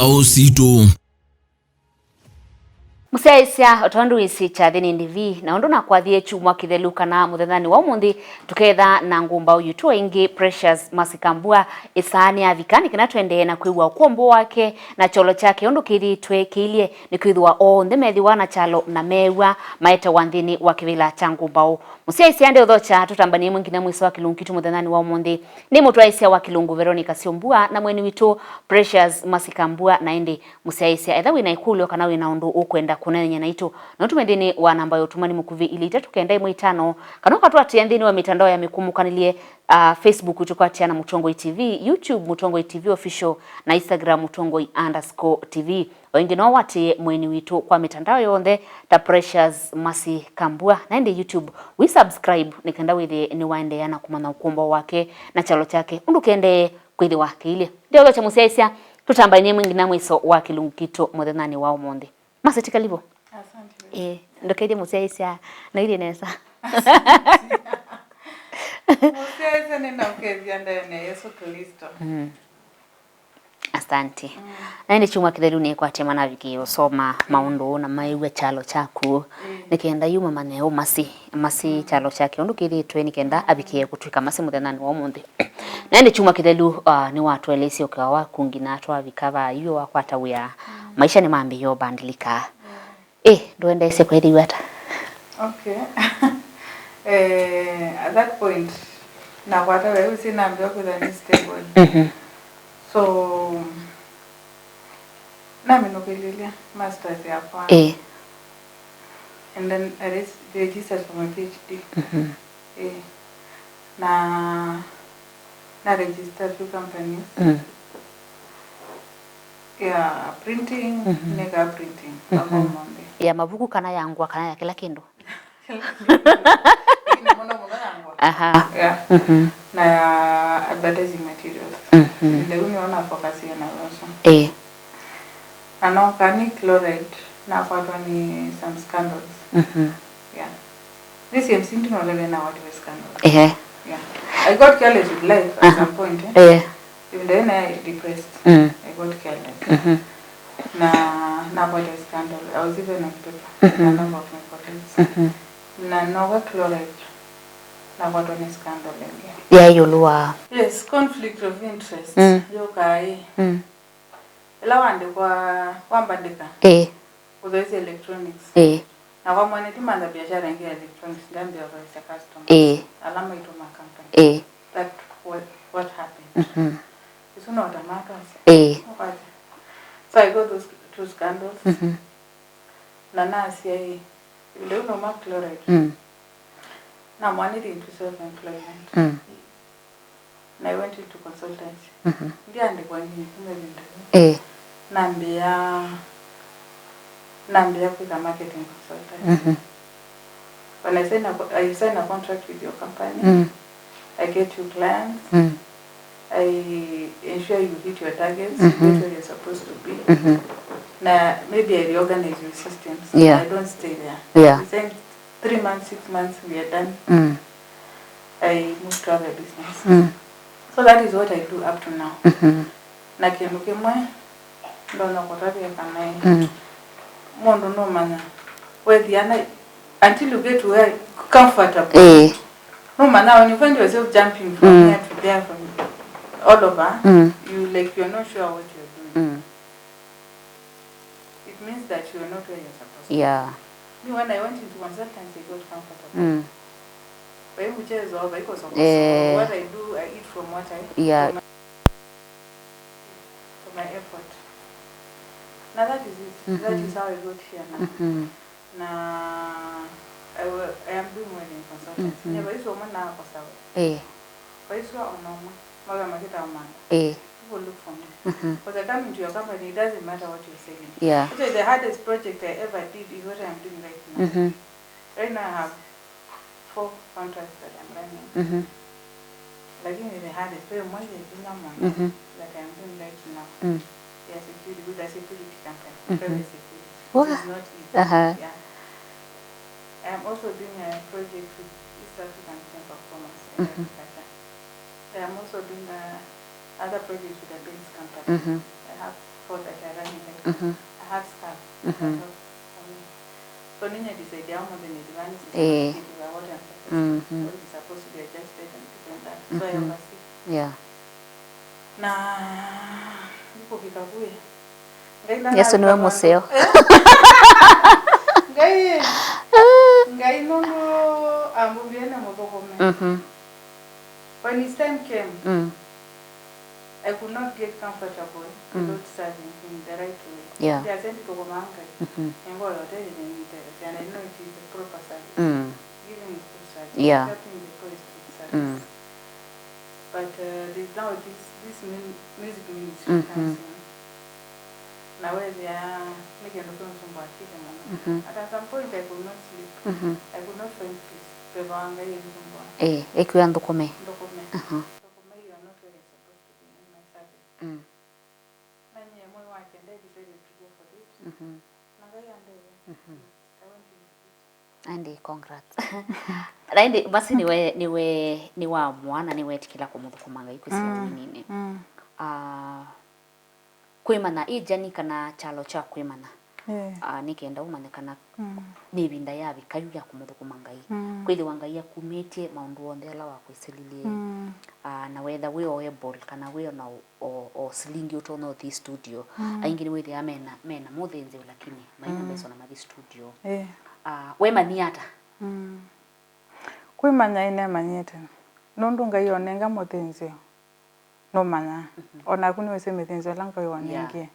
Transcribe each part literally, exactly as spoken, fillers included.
Ũsitũ. Mũsyaĩĩsya, o tondũ wĩsĩ kyathĩ nĩ ndivi, na ũndũ nakwathie kyumwa kĩthelu kana mũthenyanĩ wa ũmũnthĩ, tũketha na ngũmbaũ yitũ ĩngĩ, Precious Mercy Kambua, ĩsaa nĩyavika, nĩ kana tũendee na kwĩw'a ũkombo wake na kyalo kyake ũndũ kĩthĩĩtwe kĩilye, nĩkwĩthĩwa onthe methĩwa na kyalo na meew'a maetawa nthĩnĩ wa kĩvĩla kya ngũmbaũ. Mũsyaĩĩsya ndeũthokya tũtambanie ĩmwe nginya mwĩso wa kĩlungu kitũ mũthenyanĩ wa ũmũnthĩ. Nĩ mũtwaĩĩsya wa kĩlungu Veronica Syũmbua na mũeni witũ Precious Mercy Kambua. Na ĩndĩ mũsyaĩĩsya, etha wĩ na ĩkũlyo kana wĩ na ũndũ ũkwenda kũneenany'a naitũ, no ũtũme nthĩnĩ wa namba ya ũtũmani mũkuvĩ ilĩ itatũ kenda ĩmwe itano, kana ũkatũatĩĩa nthĩnĩ wa mĩtandao ya mĩkũmũkanĩlye, ah, Facebook tũkwatĩana Mũtongoi T V, YouTube Mũtongoi T V Official, na Instagram Mũtongoi underscore T V. O ĩngĩ no ũatĩĩe mũeni witũ kwa mĩtandao yonthe ta Precious Mercy Kambua, na ĩndĩ YouTube wĩ subscribe nĩ kenda wĩthĩe nĩwaendeea na kũmanya ũkombo wake na kyalo kyake ũndũ kĩendee kwĩthĩwa kĩilye. Ndeũthokya mũsyaĩĩsya, tũtambanie ĩmwe nginya mwĩso wa kĩlungu kitũ mũthenyanĩ wa ũmũnthĩ. Mercy, ti karibu. Asante. Eh, ndũkethye mũsyaĩĩsya, na ithi nesa. Mũsyaĩĩsya nĩnaũkethya ndaĩanĩ ya Yesũ Klĩsto. Mm. Asante. Mm. Na ĩndĩ kyumwa kĩthelu nĩkwatĩe manavikie ũsoma maũndũ na maĩw'a kyalo kyaku. Mm. Nĩ kenda yu mamanye ũ Mercy, Mercy kyalo kyake ũndũ kĩthĩĩtwe, nĩ kenda avikĩe kũtw'ĩka Mercy mũthenyanĩ wa ũmũnthĩ. Na ĩndĩ kyumwa kĩthelu, ah, nĩwatũeleisye ũkĩwa waku nginya twavika vaa yu wakwata wĩa. Mm. Maisha nĩmambĩĩe ũbandilika. Mm. Eh, ndũendeesye kwĩthĩwa ata? Okay. Eh, at that point, nakwata wĩa ũsu nambĩa kwĩthwa nĩ stable. Mhm. So, naminũkĩlĩlya masters yakwa. Eh. And then I res-, registered for my P H D. Mhm. Eh. Na, na register few companies. Mm. Ya printing, mhm, nĩkaa printing, mhm, mpaka ũmũnthĩ. Ya mavuku kana ya ngũa kana ya kĩla kĩndũ? Lakini mũno mũno ya ngũa. Aha. Yeah. Mhm. Na ya advertising materials. Mhm. Ndeũ nĩyo na focus ya na rosa. Eh. Na no kani chloride nakwatwa nĩ some scandals. Mhm. Yeah. This M C ndinolele na what was scandals. Ehe. Yeah. I got careless with life at, aha, some point, eh? Eh. Even then I depressed. Mm. I got careless. Mhm. Na, nakwatwa scandal. I was even on paper, mhm, in a number of my colleagues. Mhm. Na noka chloride, nakwatwa nĩ scandal ĩngĩ. Ya ĩũlũ wa? Yes, conflict of interest. Mm. Yokai. Mm. Ĩla waandĩkwa, wambandĩka. Ĩĩ. Ũthoisye electronics. Ĩĩ. Na kwa mwene ndimantha biashara ĩngĩ ya electronics, ndambĩa ũthoisya customers. Ĩĩ. Ala maitũma company. Ĩĩ. That what, what happened. Mhm. Isu no ta makasya. Ĩĩ. Ũkwasya. So I got those two scandals. Mhm. Na nasya ĩ, ĩvinda yu nauma chloride. Mm. Namwanĩlye into self employment. Mm. Na I went into consultancy. Mhm. Ndiandĩkwa nginya kuma ĩvinda yu. Eh. Nambĩa, nambĩa kwĩka marketing consultancy. Mhm. When I sign a co-, I sign a contract with your company, mm, I get you clients. Mm. I ensure you hit your targets, mhm, you get where you're supposed to be. Mhm. Na maybe I reorganize your systems. Yeah. I don't stay there. Yeah. Within three months, six months, we are done. Mm. I moved to other business. Mm. So that is what I do up to now. Mhm. Na kĩndũ kĩmwe ndonya kũtavya kana, mm, mũndũ nũmanya wethĩa na, until you get to where comfortable. Eh. Nũmanya when you find yourself jumping from, mm, here to there, from all over, mm, you, like, you're not sure what you're doing. Mm. It means that you are not where you're supposed to be. Yeah. Me, when I went into consultancy, I got comfortable. Mm. Vai mchezo, vai kosokoso. Eh. What I do, I eat from what I, yeah, from my, from my effort. Now that is it. Mm-hmm. That is how I got here now. Mm-hmm. Na I, wa-, I am doing well in consultancy. Mm-hmm. Nĩ vaisu ũmwe nakosa wĩa. Eh. Vaiswa ona ũmwe. Mawĩa makĩthaũmanga. Eh. People look for me. Mm-hmm. 'Cause I come into your company, it doesn't matter what you're selling. Yeah. Actually, the hardest project I ever did is what I'm doing right now. Mm-hmm. Right now, I have four contracts that I'm running. Mm-hmm. Lakini the hardest, very much the bigger one, mm-hmm, that I'm doing right now. Mm. Yeah, security, with a security company, mm-hmm, private security. Wow. Which is not easy. Uh-huh. Yeah. I am also doing a project with East African Chamber of Commerce and, mm-hmm, Agriculture. I am also doing a Other projects would have been scattered. Mhm. I have four that are running right now. Mhm. I have staff that are Mhm. not for me. So ninya decide ya ũmũnthĩ nĩ divani Eh. What I'm supposed to. Mhm. What is supposed to be adjusted and this and that. So I Mhm. oversee. Yeah. Na nĩkũvika vu ĩ. Ngai Yesu nĩwe ndanavika mũseo. Ngai, Ngai nũndũ ambũmbie nĩ mũthũkũme. Mhm. When his time came, Mm. I could not get comfortable Mm. without serving in the right way. Yeah. Ndiasya ndithũkũmaa Ngai. Mhm. Nĩngoo yote yĩnĩnĩte, and I know it is the proper service. Mm. Giving is good service. Yeah. Helping the poor is good service. Mm. But uh, there's now this, this mun- music ministry Mhm. comes in. Na wethĩa nĩ kĩndũ kĩũnsumbũa akili mũno. Mhm. At some point I could not sleep. Mhm. I could not find peace. Veva wa Ngai ĩnsumbũa. Eh, ĩkwĩa nthũkũme. Nthũkũme. Aha. Nthũkũme, you are not where you're supposed to be in my service. Mm. Na nyie mwei wa kenda I decided to go for it. Mhm. Na Ngai andethya. Mhm. I went into it. Andi, congrats. Na ĩndĩ basi nĩwe, nĩwe, nĩwamũa na nĩweetĩkĩla kũmũthũkũma Ngai kwĩsĩla Mm, wĩnĩnĩ. Mm. Ah, kwĩmanya ĩ journey kana kyalo kya kwĩmanya. Yeah. Ah, nĩ kenda ũmanye kana Mm. nĩ ĩvinda yavika yu ya kũmũthũkũma Ngai. Mm. Kwĩthĩwa Ngai akumĩtye maũndũ onthe ala wakwĩsĩlilye. Mm. Ah, na wetha wĩ o able kana wĩ o na o, o silingi ũtonya ũthi studio. Mm. Aingĩ nĩwĩthĩaa mena, mena mũthĩnzĩo lakini maina Mm. mbesa na mathi studio. Eh. Ah, wemanyie ata? Mm. Kwĩmanya ĩnemanyĩte. Nũndũ Ngai onenga mũthĩnzĩo, nũmanyaa. Mhm. O naku nĩwĩsĩ mĩthĩnzĩo ĩla Ngai wanengie. Yeah.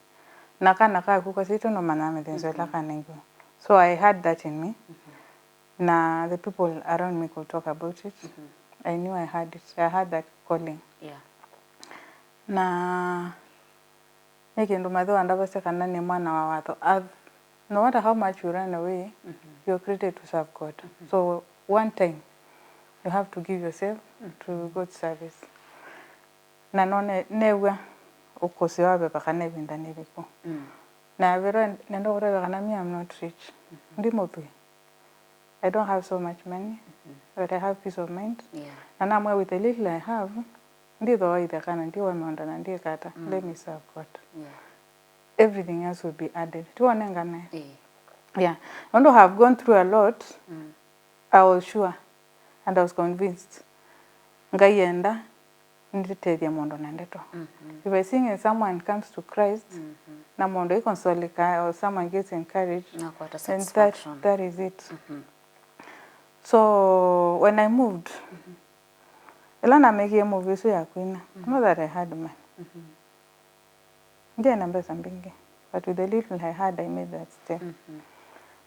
Na kana kaku kasyaitwe nũmanyaa mĩthĩnzĩo ĩla Mhm. kanengiwe. So I had that in me. Mhm. Na the people around me could talk about it. Mhm. I knew I had it. I had that calling. Yeah. Na nĩ kĩndũ maithe wandavasya kana nĩ mwana wa watho. I've- no matter how much you run away, Mhm. you're created to serve God. Mhm. So one time, you have to give yourself Mhm. to God's service. Na none new'a ũkũsĩ wa veva kana ĩvinda nĩ ĩvĩku. Mm. Na vĩla nenda kũtavya kana me I'm not rich. Mhm. Ndi mũthwii. I don't have so much money, Mhm. but I have peace of mind. Yeah. Na namwĩa with the little I have, ndithoaithya kana ndiwa mĩũnda na ndikata. Mm. Let me serve God. Yeah. Everything else will be added. Tiwonengane. Eh. Yeah. Nũndũ I have gone through a lot. Mm. I was sure and I was convinced. Ngai enda nditethya mũndũ na ndeto. Mhm. If I sing and someone comes to Christ, Mhm. na mũndũ aikonsoleka or someone gets encouraged, Nakwata then that, satisfaction. That is it. Mhm. So when I moved, Mhm. ĩla namekie move ĩsu ya kwina, Mhm. I know that I had money. Mhm. Ndiaĩ na mbesa mbingĩ, but with the little I had, I made that step. Mhm.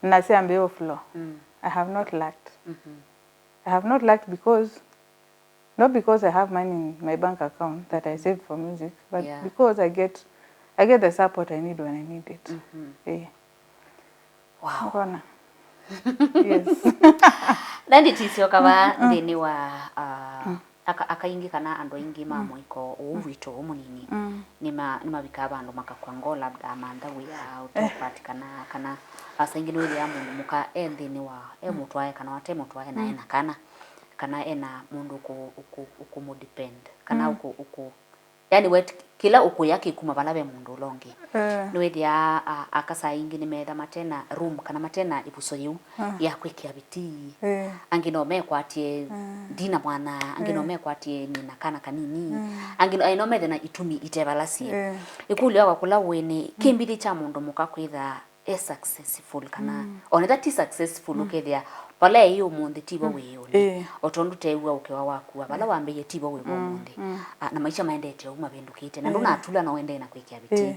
Na syambĩĩa flow. Mm. I have not lacked. Mhm. I have not lacked because, not because I have money in my bank account that I saved for music, but Yeah. because I get, I get the support I need when I need it. Mhm. Eh. Wow. Ngona. Yes. Na ndĩtisyoka va Mm, mm. nthĩnĩ wa, uh, Mm. aka, aka aingĩ kana andũ aingĩ ma Mm. mũiko ũũ Mm. witũ ũũ mũnini, Mm. nĩma-, nĩmavikaa vandũ makakw'a ngoo, labda amantha wĩa, Eh. ũtopati kana, kana asa ingĩ nĩwĩthĩaa mũndũ mũka e nthĩnĩ wa, e Mm. mũtwae kana wate mũtwae na Mm. ena kana, kana ena mũndũ ũkũ-, ũkũ-, ũkũmũdepend, kana Mm. ũkũ-, ũkũ-, yani wet-, kĩla ũkũya kĩkuma vala ve mũndũ ũla ũngĩ. Eh. Nĩwĩthĩaa, a, aka saa ingĩ nĩmeetha matena room kana matena ĩvuso yĩu Mm. ya kwĩkĩa vitii. Eh. Angĩ no mekwatye Mm. ndina mwana, angĩ no Eh. mekwatye nĩna kana kanini. Mm. Angĩ no, no methe na itumi itevalasye. Eh. Ĩkũlyo yakwa kũla wĩnĩ, Mm. kĩmbithi kya mũndũ mũka kwĩtha e successful kana Mm. onetha ti successful Mm. ũkethĩa vala ĩ ũmũnthĩ tivo Mm. wĩ ĩũnĩ. Ĩĩ. O tondũ tew'a ũkewa wakua vala Mm. wambĩie tivo wĩvo Mm, ũmũnthĩ. Mm. Ah, na maisha maendete ũu mavĩndũkĩte na Ĩĩ. ndũnatula na ũendee na kwĩkĩa vitii. Ĩĩ.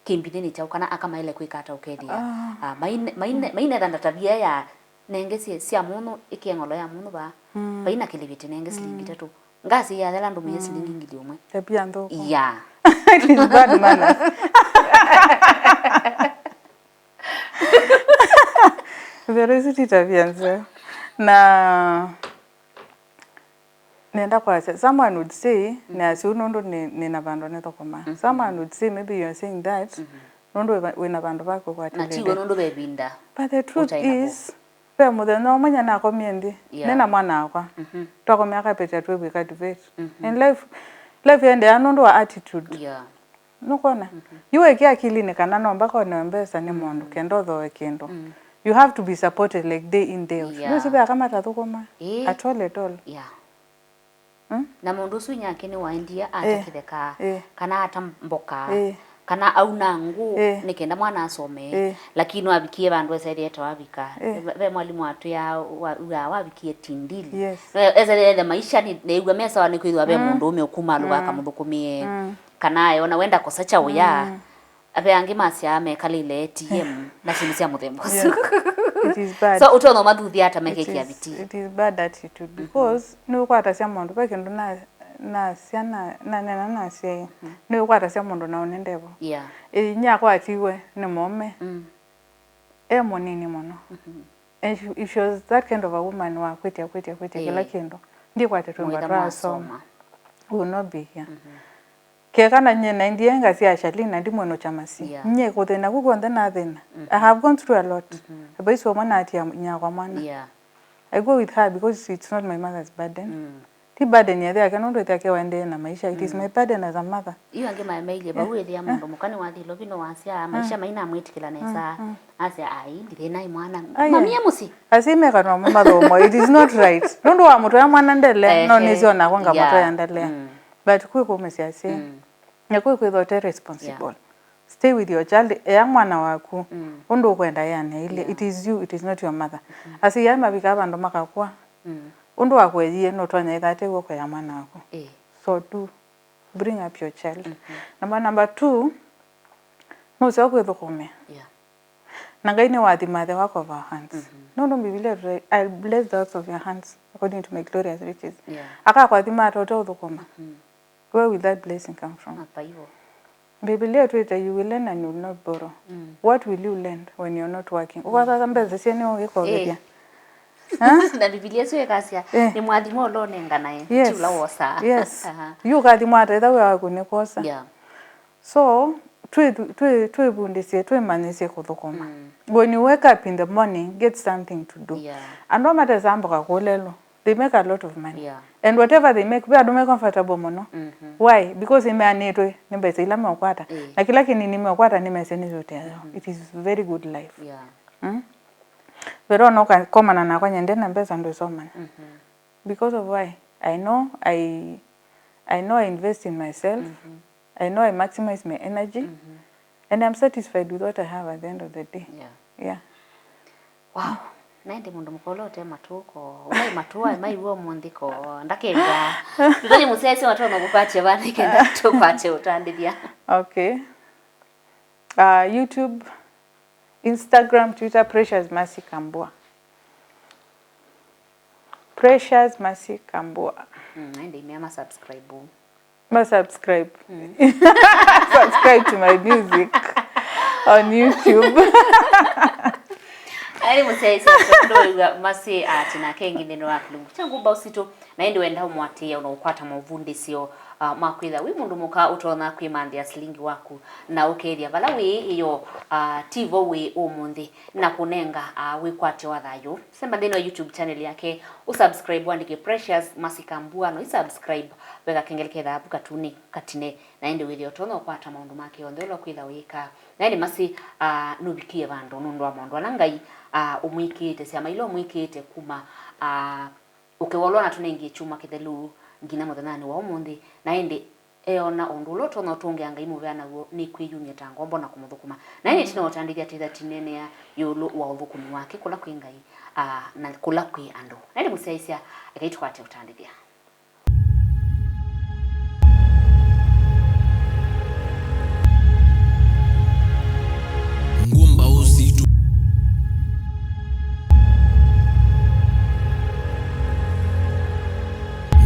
Kĩmbithi nĩ kyaũ kana aka maĩle kwĩka ata ũkethĩa Ah. ah, maine- maine- Mm. mainetha ndatalia ya nenge sya, sya mũnũ ĩkĩe ng'olo ya mũnũ vaa Mm. vaina kĩlĩvĩtĩ nenge silingi Mm. itatũ. Ngasi yathela ndũmĩe Mm. silingi ngili ũmwe. Tabia nthũku. Yeah. It is bad manners. Very city tabia nzeo. Na nenda kwasya, someone would say, Mm. na asiu nũndũ nĩ, nĩ na vandũ nĩthũkũmaa. Mm-hmm. Someone would say, maybe you are saying that, Mm-hmm. nũndũ wĩ va-, wĩ na vandũ vaku Na kwatĩlĩte. Tiw'o nũndũ ve ĩvinda But the truth ũtaĩ navo. Is, ve mũthenya ũmwe nyie nakomie nthĩ, Yeah. nĩ na mwana wakwa. Mm-hmm. Twakomea kapeti atwĩvw'ĩka debate. Mm-hmm. In life, Life yendeea nũndũ wa attitude. Yeah. Nũkwona? Yu wĩkĩa akilinĩ kana no mpaka onewe mbesa nĩ mũndũ kenda ũthooe kĩndũ. You have to be supported, like, day in, day out. Yeah. Nũsĩ ve aka matathũkũma. Ĩĩ. At all, at all. Yeah. Mm? Na mũndũ ũsu inyake nĩwaendie ata kĩtheka, ĩĩ, kana ata mboka, ĩĩ, kana auna ngũ, ĩĩ, nĩ kenda mwana asome. Ĩĩ. Lakini nĩwavikie vandũ esaĩthĩa ta wavika. Ĩĩ. Ve, ve mwalimũ atwĩaa wa, wa, wavikie tindili. Yes. E-, esaĩthĩa ethe maisha nĩ, neew'a mesawa nĩ kwĩthĩwa ve mũndũ ũme ũkuma alũa akamũthũkũmĩe. Mm. Kana ayona wenda kosa kya ũya. Mm. Ve angĩ masyaa mekalĩle A T M na syĩndũ sya mũthemba ũsu. Yes. It is bad. So, ũtonya ũmathuthya ata meke kĩaviti? It is bad attitude because nĩwĩkwatasya mũndũ, ve kĩndũ na, nasya, na, naneena nasya ĩ, nĩwĩkwatasya mũndũ na ũnĩ ndevo. Yeah. Ĩ, inyia akwatiwe nĩ mũũme. Mm. E mũnini mũno. And she, if she was that kind of a woman wa kwĩtya, kwĩtya, kwĩtya kĩla kĩndũ, ndikwate twĩmba twasoma. Mwĩtha mwasoma. We will not be here. Keka na nyie naendie ngasya Shalina ndimwenũkya masi. Yeah. Nyie kũthĩna ku kw'onthe nathĩna. I have gone through a lot. Vaisi ũmwe natia nyakwa mwana. Yeah. I go with her because it's not my mother's burden. Mm. Ti burden ya yake nũndũ ĩthe yake waendee na maisha. It is my burden as a mother. Yu angĩ maemeilie vau ĩthĩa mũndũ mũka nĩwathi lovi no wasya maisha mainamwĩtĩkĩla nesa. Asya, "Ai, ndithĩnai mwana." Ai, mami e mũsyĩ. Asyai mekanwa mathomo. It is not right. Nũndũ wa mũtwe ya mwana ndele, no nĩsyo nakwa ngamũtwe ya ndele. But kwĩ kũmĩsya asyai. Na kwĩ kwĩthwa ũte responsible. Yeah. Stay with your child, ea mwana waku ũndũ ũkwenda ĩana ile. Yeah. It is you, it is not your mother. Asyai mavikaa vandũ makakw'a. Ũndũ wakweyie nũtonya ĩtha ate w'o kwea mwana waku. Eh. So do bring up your child. Number, number two, nũseo kwĩthũkũmĩa. Yeah. Na Ngai nĩwathima the work of our hands. Nũndũ Mbivilia ĩtwĩte, "I'll bless the works of your hands according to my glorious riches." Yeah. Akakwathima ata ũte ũthũkũma? Where will that blessing come from? Mbivilia ĩtwĩte, "You will lend and you will not borrow." What will you lend when you're not working? Ũkwasasa mbesa syenĩ ũngĩkovethya? Na Mbivilia ĩsu ĩkasya, "Nĩ mwathimo ũla ũnenganae, ti ũla wosaa." Yes. Yu ũkathimwa ata ĩtha wĩa waku nĩ kwosa? Yeah. So, twĩ-, twĩ-, twĩvundĩsye, twĩmanyĩsye kũthũkũma. When you wake up in the morning, get something to do. Yeah. Andũ aa matesaa mboka kũũ lelũ, they make a lot of money. Yeah. And whatever they make, ve andũ me comfortable mũno. Why? Because nĩmeanĩtwe nĩ mbesa ila meũkwata. Na kĩla kĩnini meũkwata nĩmesĩ nĩsyũteayo. It is very good life. Yeah. Mm? Ve ona ũkakomana nakwa nyende na mbesa ndwĩsomana. Because of why? I know I, I know I invest in myself. I know I maximize my energy. And I'm satisfied with what I have at the end of the day. Yeah. Yeah. Wow. Na ĩndĩ mũndũ mũka ũla ũte matũ ko, ũla wĩ matũ aĩ maiw'a ũmũnthĩ ko, ndakengwa. Tũtony'e mũsyaĩĩsya watonya kũkwatya vana nĩ kenda tũkwate ũtandĩthya. Okay. Uh, YouTube, Instagram, Twitter, Precious Mercy Kambua. Precious Mercy Kambua. Mm, ende imea ma subscribe. Ma subscribe. Mm. Subscribe to my music on YouTube. Aĩ mũsyaĩĩsya ũndũ wĩw'a masĩ ati nake ngĩnthĩnĩ wa kĩlungu kya ngumba ũsitũ. Na ĩndĩ wenda ũmũatĩĩa na ũkwata maũvundĩsyo, ah, ma kwĩtha wĩ mũndũ mũka ũtonya kwĩmanthĩa silingi waku na ũkethĩa vala wĩ ĩyo, ah, ti vo wĩ ũmũnthĩ na kũnenga, ah, wĩkwatyo wa thayũ. Semba nthĩnĩ wa YouTube channel yake, ũsubscribe, wandĩke Precious Mercy Kambua, na ũisubscribe, ve kakengele kethaa vu katunĩ katine, na ĩndĩ wĩthĩe ũtonya ũkwata maũndũ make onthe ũla ũkwĩtha ũyĩka. Na ĩndĩ masĩ, ah, nũvikie vandũ nũndũ wa maũndũ ala Ngai, ah, ũmwĩkĩĩte, syama ila ũmwĩkĩĩte kuma, ah, ũkew'a ũla wanatũnengie kyumwa kĩthelu nginya mũthenyanĩ wa ũmũnthĩ, na ĩndĩ eona ũndũ ũla ũtonya ũtũngĩa Ngai mũvea naw'o nĩ kwĩyumya ta ngombo na kũmũthũkũma. Na ĩndĩ ĩtina wa ũtandĩthya twĩtha twĩneenea ĩũlũ wa ũthũkũmi wake kũla kwĩ Ngai, aa, na kũla kwĩ andũ. Na ĩndĩ mũsyaĩĩsya, ekai tũkwate ũtandĩthya. Ngumba ũsitũ.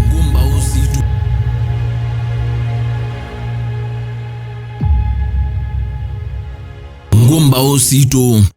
Ngumba ũsitũ. Ngumba ũsitũ.